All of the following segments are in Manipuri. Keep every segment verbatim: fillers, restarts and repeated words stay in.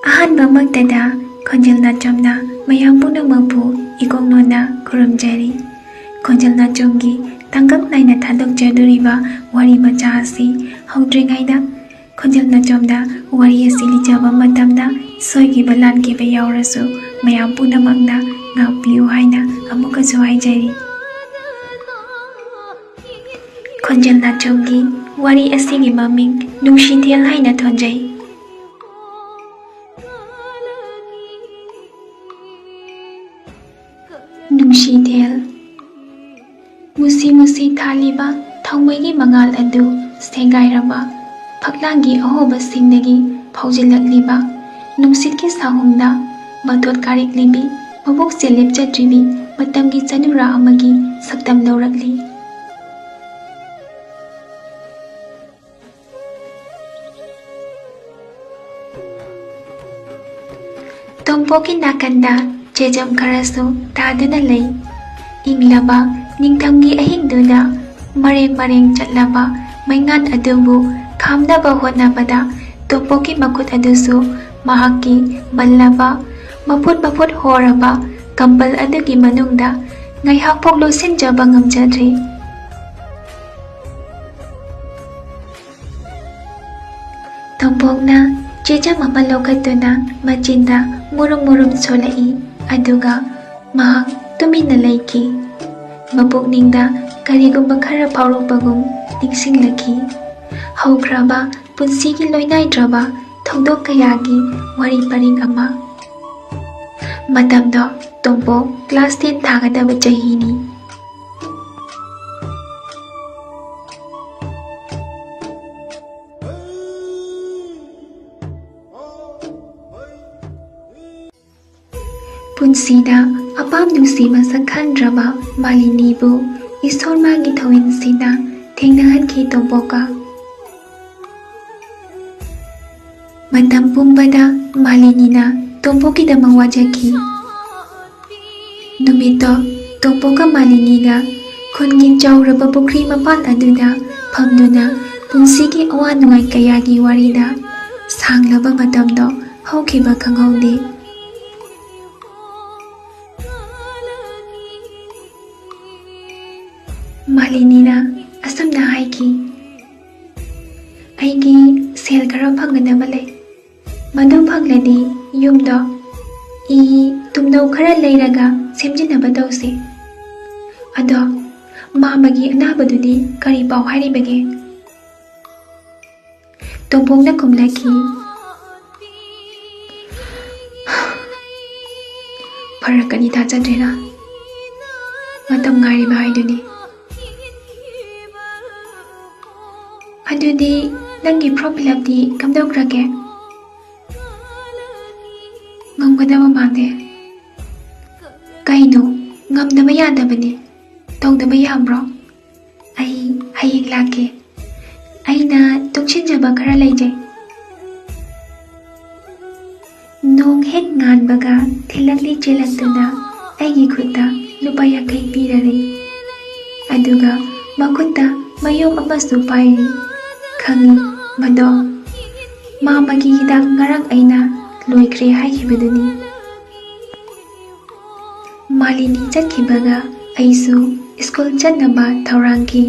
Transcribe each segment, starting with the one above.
ꯑꯍꯥꯟꯕꯃꯛꯇꯗ ꯈꯣꯟꯖꯦꯜ ꯅꯥꯆꯣꯝꯅ ꯃꯌꯥꯝ ꯄꯨꯝꯅꯃꯛꯄꯨ ꯏꯀꯣꯛ ꯅꯣꯟꯅ ꯈꯨꯔꯨꯝꯖꯔꯤ꯫ ꯈꯣꯟꯖꯦꯜ ꯅꯥꯆꯣꯝꯒꯤ ꯇꯥꯡꯀꯛ ꯅꯥꯏꯅ ꯊꯥꯗꯣꯛꯆꯗꯣꯔꯤꯕ ꯋꯥꯔꯤ ꯃꯆꯥ ꯑꯁꯤ ꯍꯧꯗ꯭ꯔꯤꯉꯩꯗ, ꯈꯣꯟꯖꯦꯜ ꯅꯥꯆꯣꯝꯗ ꯋꯥꯔꯤ ꯑꯁꯤ ꯂꯤꯖꯕ ꯃꯇꯝꯗ ꯁꯣꯏꯈꯤꯕ ꯂꯥꯟꯈꯤꯕ ꯌꯥꯎꯔꯁꯨ ꯃꯌꯥꯝ ꯄꯨꯝꯅꯃꯛꯅ ꯉꯥꯛꯄꯤꯌꯨ ꯍꯥꯏꯅ ꯑꯃꯨꯛꯀꯁꯨ ꯍꯥꯏꯖꯔꯤ꯫ ꯈꯣꯟꯖꯦꯜ ꯅꯥꯆꯣꯝꯒꯤ ꯋꯥꯔꯤ ꯑꯁꯤꯒꯤ ꯃꯃꯤꯡ ꯅꯨꯡꯁꯤꯊꯦꯜ ꯍꯥꯏꯅ ꯊꯣꯟꯖꯩ꯫ ꯅꯨꯡꯁꯤꯊꯦꯜ꯫ ꯃꯨꯁꯤ ꯃꯨꯁꯤ ꯊꯥꯜꯂꯤꯕ ꯊꯥꯎꯃꯩꯒꯤ ꯃꯉꯥꯜ ꯑꯗꯨ ꯁꯦꯡꯒꯥꯏꯔꯕ ꯐꯛꯂꯥꯡꯒꯤ ꯑꯍꯣꯕꯁꯤꯡꯗꯒꯤ ꯐꯥꯎꯖꯤꯜꯂꯛꯂꯤꯕ ꯅꯨꯡꯁꯤꯠꯀꯤ ꯁꯥꯍꯨꯝꯅ ꯃꯊꯣꯠ ꯀꯥꯔꯤꯛꯂꯤꯕꯤ, ꯃꯕꯨꯛ ꯆꯦꯜꯂꯦꯞ ꯆꯠꯇ꯭ꯔꯤꯕꯤ ꯃꯇꯝꯒꯤ ꯆꯅꯨꯔꯥ ꯑꯃꯒꯤ ꯁꯛꯇꯝ ꯂꯧꯔꯛꯂꯤ꯫ ꯇꯣꯝꯄꯣꯛꯀꯤ ꯅꯥꯀꯟꯗ ꯆꯦꯖꯝ ꯈꯔꯁꯨ ꯇꯥꯗꯨꯅ ꯂꯩ꯫ ꯏꯪꯂꯕ ꯅꯤꯡꯊꯝꯒꯤ ꯑꯍꯤꯡꯗꯨꯗ ꯃꯔꯦꯡ ꯃꯔꯦꯡ ꯆꯠꯂꯕ ꯃꯩꯉꯥꯟ ꯑꯗꯨꯕꯨ ꯈꯥꯝꯅꯕ ꯍꯣꯠꯅꯕꯗ ꯇꯣꯝꯄꯣꯛꯀꯤ ꯃꯈꯨꯠ ꯑꯗꯨꯁꯨ ꯃꯍꯥꯛꯀꯤ ꯕꯜꯂꯕ, ꯃꯐꯨꯠ ꯃꯐꯨꯠ ꯍꯣꯔꯕ ꯀꯝꯕꯜ ꯑꯗꯨꯒꯤ ꯃꯅꯨꯡꯗ ꯉꯥꯏꯍꯥꯛ ꯐꯥꯎ ꯂꯣꯠꯁꯤꯟꯖꯕ ꯉꯝꯖꯗ꯭ꯔꯦ꯫ ꯇꯣꯝꯄꯣꯛꯅ ꯆꯦꯖꯝ ꯑꯃ ꯂꯧꯈꯠꯇꯨꯅ ꯃꯆꯤꯟꯗ ꯃꯨꯔꯨꯝ ꯃꯨꯔꯨꯝ ꯁꯣꯜꯂꯛꯏ, ꯑꯗꯨꯒ ꯃꯍꯥꯛ ꯇꯨꯃꯤꯟꯅ ꯂꯩꯈꯤ꯫ ꯃꯄꯨꯛꯅꯤꯡꯗ ꯀꯔꯤꯒꯨꯝꯕ ꯈꯔ ꯐꯥꯎꯔꯛꯄꯒꯨꯝ ꯅꯤꯡꯁꯤꯡꯂꯛꯈꯤ꯫ ꯍꯧꯈ꯭ꯔꯕ ꯄꯨꯟꯁꯤꯒꯤ ꯂꯣꯏꯅꯥꯏꯗ꯭ꯔꯕ ꯊꯧꯗꯣꯛ ꯀꯌꯥꯒꯤ ꯋꯥꯔꯤ ꯄꯔꯤꯡ ꯑꯃ꯫ ꯃꯇꯝꯗꯣ ꯇꯣꯝꯄꯣꯛ class ten ꯊꯥꯒꯗꯕ ꯆꯍꯤꯅꯤ꯫ ꯄꯨꯟꯁꯤꯗ ꯑꯄꯥꯝ ꯅꯨꯡꯁꯤ ꯃꯁꯛ ꯈꯪꯗ꯭ꯔꯕ ꯃꯥꯂꯤꯅꯤꯕꯨ ꯏꯁꯣꯔ ꯃꯥꯒꯤ ꯊꯧꯋꯤꯟꯁꯤꯅ ꯊꯦꯡꯅꯍꯟꯈꯤ ꯇꯣꯝꯄꯣꯛꯀ꯫ ꯃꯇꯝ ꯄꯨꯝꯕꯗ ꯃꯥꯂꯤꯅꯤꯅ ꯇꯣꯝꯄꯣꯛꯀꯤꯗꯃꯛ ꯋꯥꯖꯈꯤ꯫ ꯅꯨꯃꯤꯠꯇꯣ ꯇꯣꯝꯄꯣꯛꯀ ꯃꯥꯂꯤꯅꯤꯒ ꯈꯨꯟꯒꯤ ꯆꯥꯎꯔꯕ ꯄꯨꯈ꯭ꯔꯤ ꯃꯄꯥꯟ ꯑꯗꯨꯗ ꯐꯝꯗꯨꯅ ꯄꯨꯟꯁꯤꯒꯤ ꯑꯋꯥ ꯅꯨꯡꯉꯥꯏ ꯀꯌꯥꯒꯤ ꯋꯥꯔꯤꯗ ꯁꯥꯡꯂꯕ ꯃꯇꯝꯗꯣ ꯍꯧꯈꯤꯕ ꯈꯪꯍꯧꯗꯦ꯫ ꯃꯥꯂꯤꯅꯤꯅ ꯑꯁꯨꯝꯅ ꯍꯥꯏꯈꯤ, "ꯑꯩꯒꯤ ꯁꯦꯜ ꯈꯔ ꯐꯪꯒꯗꯕ ꯂꯩ꯫ ꯃꯗꯨ ꯐꯪꯂꯗꯤ ꯌꯨꯝꯗꯣ ꯏ ꯇꯨꯝꯅꯧ ꯈꯔ ꯂꯩꯔꯒ ꯁꯦꯝꯖꯤꯟꯅꯕ ꯇꯧꯁꯤ꯫ ꯑꯗꯣ ꯃꯥꯃꯒꯤ ꯑꯅꯥꯕꯗꯨꯗꯤ ꯀꯔꯤ ꯄꯥꯎ ꯍꯥꯏꯔꯤꯕꯒꯦ?" ꯇꯣꯝꯄꯣꯛꯅ ꯈꯨꯝꯂꯛꯈꯤ, "ꯐꯔꯛꯀꯅꯤ ꯊꯥꯖꯗ꯭ꯔꯦꯅ, ꯃꯇꯝ ꯉꯥꯏꯔꯤꯕ ꯍꯥꯏꯗꯨꯅꯤ꯫ ꯑꯗꯨꯗꯤ ꯅꯪꯒꯤ form fill upꯇꯤ ꯀꯝꯗꯧꯈ꯭ꯔꯒꯦ?" "ꯉꯝꯒꯗꯕ ꯃꯥꯟꯗꯦ꯫" "ꯀꯩꯅꯣ, ꯉꯝꯗꯕ ꯌꯥꯗꯕꯅꯦ, ꯇꯧꯗꯕ ꯌꯥꯕ꯭ꯔꯣ? ꯑꯩ ꯍꯌꯦꯡ ꯂꯥꯛꯀꯦ꯫ ꯑꯩꯅ ꯇꯨꯡꯁꯤꯟꯖꯕ ꯈꯔ ꯂꯩꯖꯩ꯫" ꯅꯣꯡ ꯍꯦꯛ ꯉꯥꯟꯕꯒ ꯊꯤꯜꯂꯛꯂꯤ ꯆꯦꯜꯂꯛꯇꯨꯅ ꯑꯩꯒꯤ ꯈꯨꯠꯇ ꯂꯨꯄꯥ ꯌꯥꯡꯈꯩ ꯄꯤꯔꯔꯦ꯫ ꯑꯗꯨꯒ ꯃꯈꯨꯠꯇ ꯃꯌꯣꯝ ꯑꯃꯁꯨ ꯄꯥꯏꯔꯤ꯫ ꯈꯪꯉꯤ ꯃꯗꯣ꯫ ꯃꯥꯃꯒꯤ ꯍꯤꯗꯥꯛ ꯉꯔꯥꯡ ꯑꯩꯅ ꯂꯣꯏꯈ꯭ꯔꯦ ꯍꯥꯏꯈꯤꯕꯗꯨꯅꯤ꯫ ꯃꯥꯂꯤꯅꯤ ꯆꯠꯈꯤꯕꯒ ꯑꯩꯁꯨ ꯁ꯭ꯀꯨꯜ ꯆꯠꯅꯕ ꯊꯧꯔꯥꯡꯈꯤ꯫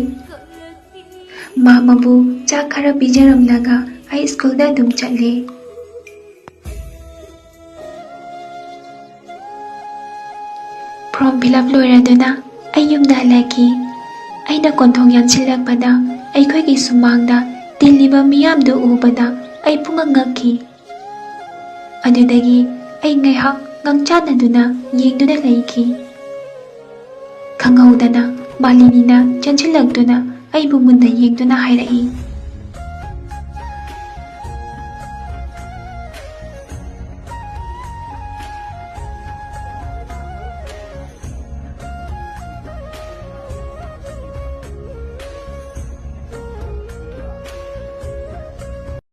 ꯃꯥꯃꯕꯨ ꯆꯥꯛ ꯈꯔ ꯄꯤꯖꯔꯝꯂꯒ ꯑꯩ ꯁ꯭ꯀꯨꯜꯗ ꯑꯗꯨꯝ ꯆꯠꯂꯦ꯫ Form fill up ꯂꯣꯏꯔꯗꯨꯅ ꯑꯩ ꯌꯨꯝꯗ ꯍꯜꯂꯛꯈꯤ꯫ ꯑꯩꯅ ꯀꯣꯟꯊꯣꯡ ꯌꯥꯟꯁꯤꯜꯂꯛꯄꯗ ꯑꯩꯈꯣꯏꯒꯤ ꯁꯨꯃꯥꯡꯗ ꯇꯤꯜꯂꯤꯕ ꯃꯤꯌꯥꯝꯗꯨ ꯎꯕꯗ ꯑꯩ ꯄꯨꯡꯉꯛ ꯉꯛꯈꯤ꯫ ꯑꯗꯨꯗꯒꯤ ꯑꯩ ꯉꯥꯏꯍꯥꯛ ꯉꯥꯡꯆꯥꯟꯅꯗꯨꯅ ꯌꯦꯡꯗꯨꯅ ꯂꯩꯈꯤ꯫ ꯈꯪꯍꯧꯗꯅ ꯃꯥꯂꯤꯅꯤꯅ ꯆꯦꯟꯁꯤꯜꯂꯛꯇꯨꯅ ꯑꯩꯕꯨ ꯃꯨꯟꯅ ꯌꯦꯡꯗꯨꯅ ꯍꯥꯏꯔꯛꯏ,